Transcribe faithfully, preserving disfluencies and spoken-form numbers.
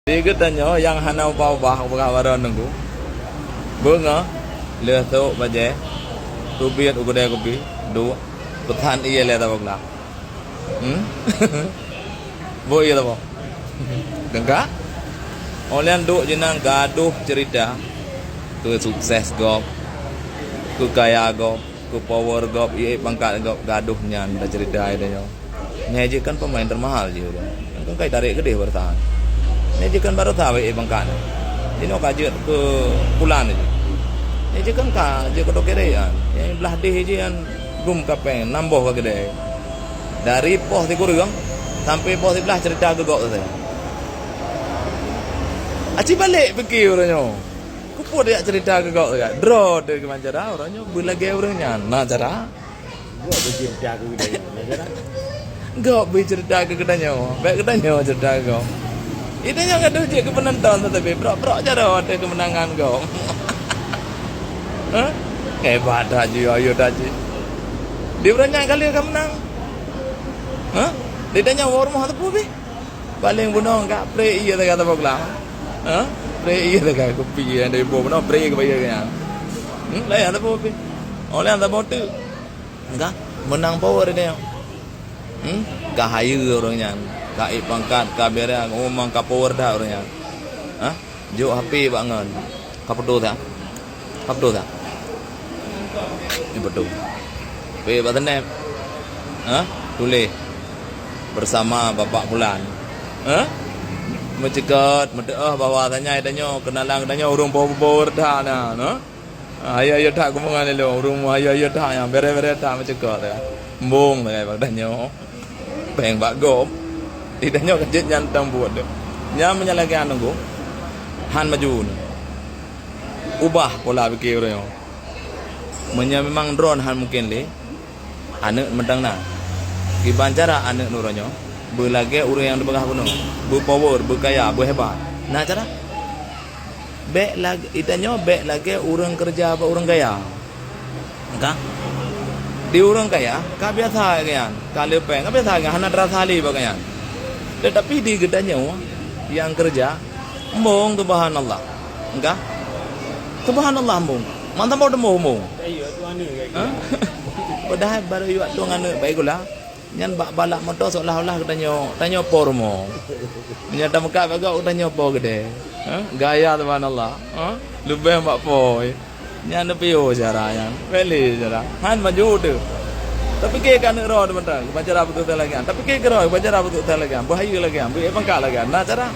Di geutanyoe nyang hana ubah-ubah, ubah baroe nunggu. Beungoh, lheueh sôk bajée, teubiet u keudè kupi, duek, peusan ié lé saboh glah. Hmm? Bôh ié saboh. Deungka? Óh lheueh duek jihnyan gadoh ceurita keu sukses gob, keu kaya gob, keu power gob, ié pangkat gob, gadoh nyan teuceurita i tanyoe. Nyan jih kan pemain termahal jih ureuëng. Kan kai tarék keudeh beureusaan. Nyan jih kan beureusaan wék pangkat. Jinoe ka jeuet keu pulan jih. Nyan jih kan ka jeuet keu toke deh an. Nyang blah deh jih an gum kapeng, nam boh ka keudeh. Dari poh sikureueng sampai poh siblah ceurita keu gob saja. Aci balek pike ureuëng nyoe. Keupeue dak ceurita keu gob saja. Droe teuh keuman cara ureuëng nyoe beulagée ureuëng nyan. Na cara? Gob beuceurita keu geutanyoe, na cara? Gob beuceurita keu geutanyoe. Bék geutanyoe ceurita keu gob. Geutanyoe gadoh jeuet keu peunonton tetapi brok-brok jaroe watée keumeunangan gob. Hah? Hebat that jih, ayo that jih. Di ureuëng nyan kali ka meunang. Hah? Di tanyoe woe rumoh teupeu pih. Paléng bunoe ka pré ié teuka teupeu glah. Hah? Pré ié teuka kupi nyang dari boh bunoe pré keu bayeue nyan. Hmm, layan teupeu pih. Oleh teupeu teuk. Ka meunang power dia. Hmm? Ka hayeue ureuëng nyan, ka ék pangkat, ka beurang, memang ka power that ureuëng nyan. Hah? Jok H P bak ngon. Ka peutoh that? Ka peutoh that? Ni peutoh. Pé bak teunep. Hah? Tuléh. Bersama Bapak Pulan. Hah? Meuceukeut, meuteuoh bahwa tanyoe, tanyoe, keunalan tanyoe ureuëng power-power that na, nah. Ah, ayo-ayo that kupeungan lé lôn, ureuëng ayo-ayo that nyang bere-bere that meucukop teuh. Embong teuh bak tanyoe. Péng bak gob. Di tanyoe ka jeuet nyan tang buet teuh. Nyan meunyo lagée nyan nunggu, han maju ni. Ubah pola pike ureuëng nyoe. Meunyo memang droe han mungken lé, aneuëk mantong na. Kiban cara aneuëk nurôh nyoe beulagée ureuëng nyang teupeugah bunoe, beupower, beukaya, beuhebat. Na cara? Bék lag-, itanyoe bék lagée ureuëng keureuja bak ureuëng kaya. Ka? Di ureuëng kaya, ka biasa geuyan, ka leupeng, ka biasa geuyan, hana teurasa lé bak geuyan. Teutapi di geutanyoe nyang keureuja, embong, subhanallah. Ka? Subhanallah, embong. Mantong boh teumoh embong. Ha? Padahai barô yue tueng aneuëk baik gula. Nyan bak balak moto seolah-olah geutanyoe, tanyoe po rumoh. Meunyoe tameukat bak gob geutanyoe po keudeh. Ha? Gaya subhanallah. Ha? Leubeh bak po. Nyan neupiôh cara nyan. Beli cara. Han maju tu. Tapi ke ka neuroe teuma-teuma. Baca apa tu lagi. Tapi ke keroe baca apa tu lagi. Bahaya lagi. Beri pangkat lagi. Nah cara.